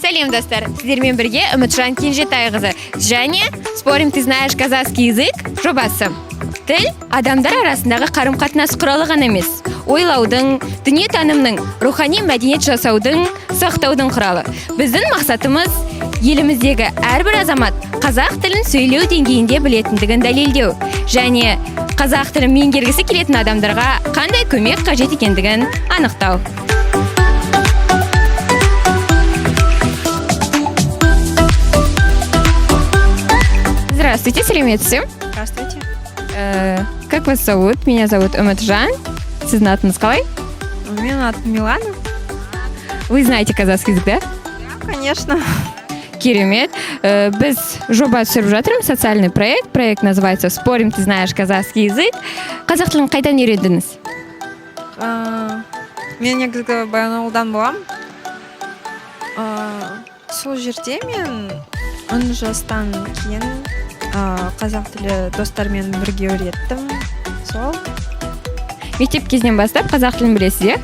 Сәлем, достар! Сіздермен бірге Үмітжан Кенжетайқызы және «Спорим, ты знаешь казахский язык» жобасы. Тіл адамдар арасындағы қарым-қатынас құралы ғана емес, ойлаудың, дүниетанымның, рухани мәдениет жасаудың, сақтаудың құралы. Біздің мақсатымыз – еліміздегі әрбір азамат қазақ тілін сөйлеу деңгейінде білетіндігін дәлелдеу және қазақ тілін меңгергісі келетін адамдарға қандай көмек қажет екендігін анықтау. Здравствуйте, сәлеметсіз. Здравствуйте. Как вас зовут? Меня зовут Үмітжан. Сіздің атыңыз қалай? Менің атым Милана. Вы знаете казахский язык, да? Да, конечно. Керемет. Біз жоба түсіріп жатырмыз, социальный проект. Проект называется «Спорим, ты знаешь казахский язык». Қазақ тілін қайдан үйрендіңіз? Мен негізгі Баянауылдан боламын. Сол жерде мен 10 жастан кейін қазақ тілі достармен бірге үйреттім. Сол. Мектеп кезінен бастап қазақ тілін білесіз, иә?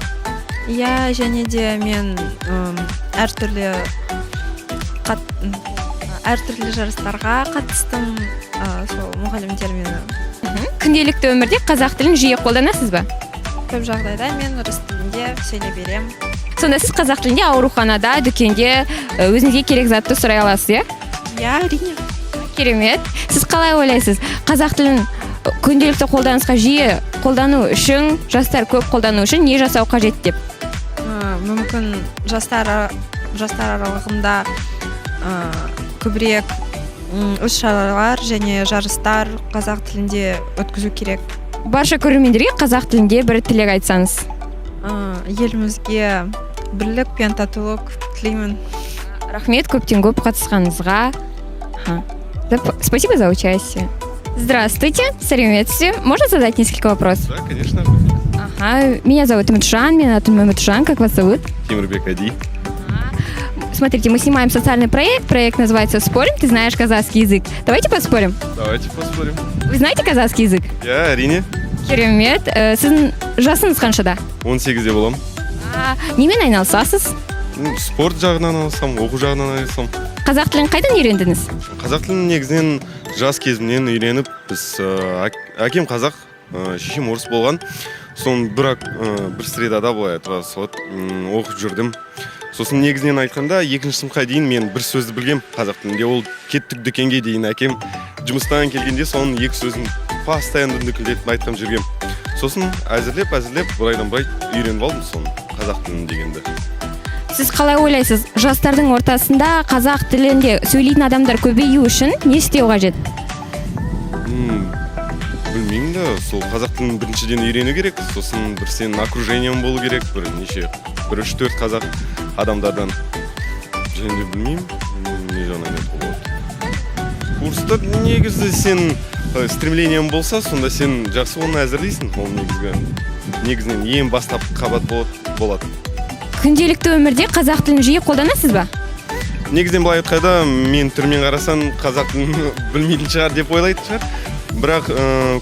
Иә, және де мен әртүрлі жарыстарға қатыстым. Сол мұғалімдер мені Күнделікті өмірде қазақ тілін жиі қолданасыз ба? Көп жағдайда мен орыс тілінде сөйлей беремін. Сонда сіз қазақ тілінде ауруханада, дүкенде өзіңізге керек затты сұрай аласыз, иә? Иә, әрине. Керемет. Сіз қалай ойлайсыз, қазақ тілін күнделікті қолданысқа жиі қолдану үшін, жастар көп қолдану үшін не жасау қажет деп? Мүмкін жастар аралығында көбірек іс шаралар және жарыстар қазақ тілінде өткізу керек. Барша көрермендерге қазақ тілінде бір тілек айтсаңыз. Елімізге бірлік пен татулық тілеймін. Рахмет көптен көп қатысқаныңызға. Ага. Да, спасибо за участие. Здравствуйте, сәлеметсіз. Можно задать несколько вопросов? Да, конечно. Ага, меня зовут Үмітжан, меня атым Үмітжан, как вас зовут? Темірбек Ади. Смотрите, мы снимаем социальный проект, проект называется «Спорим, ты знаешь казахский язык». Давайте поспорим. Давайте поспорим. Вы знаете казахский язык? Иә, әрине. Керемет. Сіздің жасыңыз қаншада? 18-де боламын. А, немен айналысасыз? Ну, спорт жағынан айналысамын, оқу жағынан айналысамын. Қазақ тілін қайдан үйрендіңіз? Қазақ тілін негізінен жас кезімнен үйреніп, біз әкем қазақ, шешем орыс болған. Соны бір средада, былай айтуға болады, оқып жүрдім. Сосын негізінен айтқанда, екінші сыныпқа дейін мен бір сөзді білгем қазақ тілінде, ол «кеттік дүкенге» дейін. Әкем жұмыстан келгенде соның екі сөзін постоянно дүкілдетіп айтқан жүргем. Сосын әзірлеп, әзірлеп, бір айдан бір ай үйреніп алдым соны, қазақ тілін дегенді. Сіз қалай ойлайсыз, жастардың ортасында қазақ тілінде сөйлейтін адамдар көбею үшін не істеу қажет? Білмеймін да, сол қазақ тілін біріншіден үйрену керек, сосын бір сенің окружениең болу керек, бір неше, бір үш төрт қазақ адамдардан. Және де білмеймін, не жағынан айтуға болады. Курста негізі сен стремлениең болса, сонда сен жақсы оны әзірлейсің. Ол негізінен ең бастапқы қабат болады. Күнделікті өмірде қазақ тілін жиі қолданасыз ба? Негізінен былай айтқанда, мен түрімен қарасаң, қазақ тілін білмейтін шығар деп ойлайтын шығар, бірақ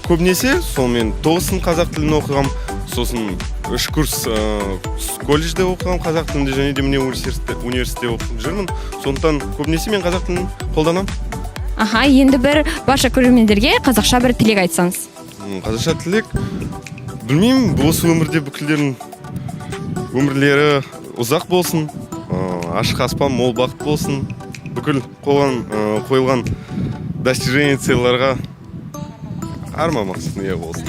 көбінесе сол мен тоғыз сынып қазақ тілін оқығам, сосын үш курс колледжде оқығам қазақ тілінде және де міне университетте оқып жүрмін. Сондықтан көбінесе мен қазақ тілін қолданамын. Аха, енді бір барша көрермендерге қазақша бір тілек айтсаңыз. Қазақша тілек, білмеймін, осы өмірде бүкілдердің өмірлері ұзақ болсын, ашық аспан, мол бақыт болсын, бүкіл қойылған достижение, цельларға, арман мақсатына ие болсын.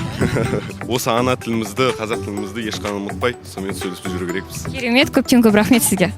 Осы ана тілімізді, қазақ тілімізді ешқашан ұмытпай, сонымен сөйлесіп жүру керекпіз. Керемет, көптен көп рахмет сізге.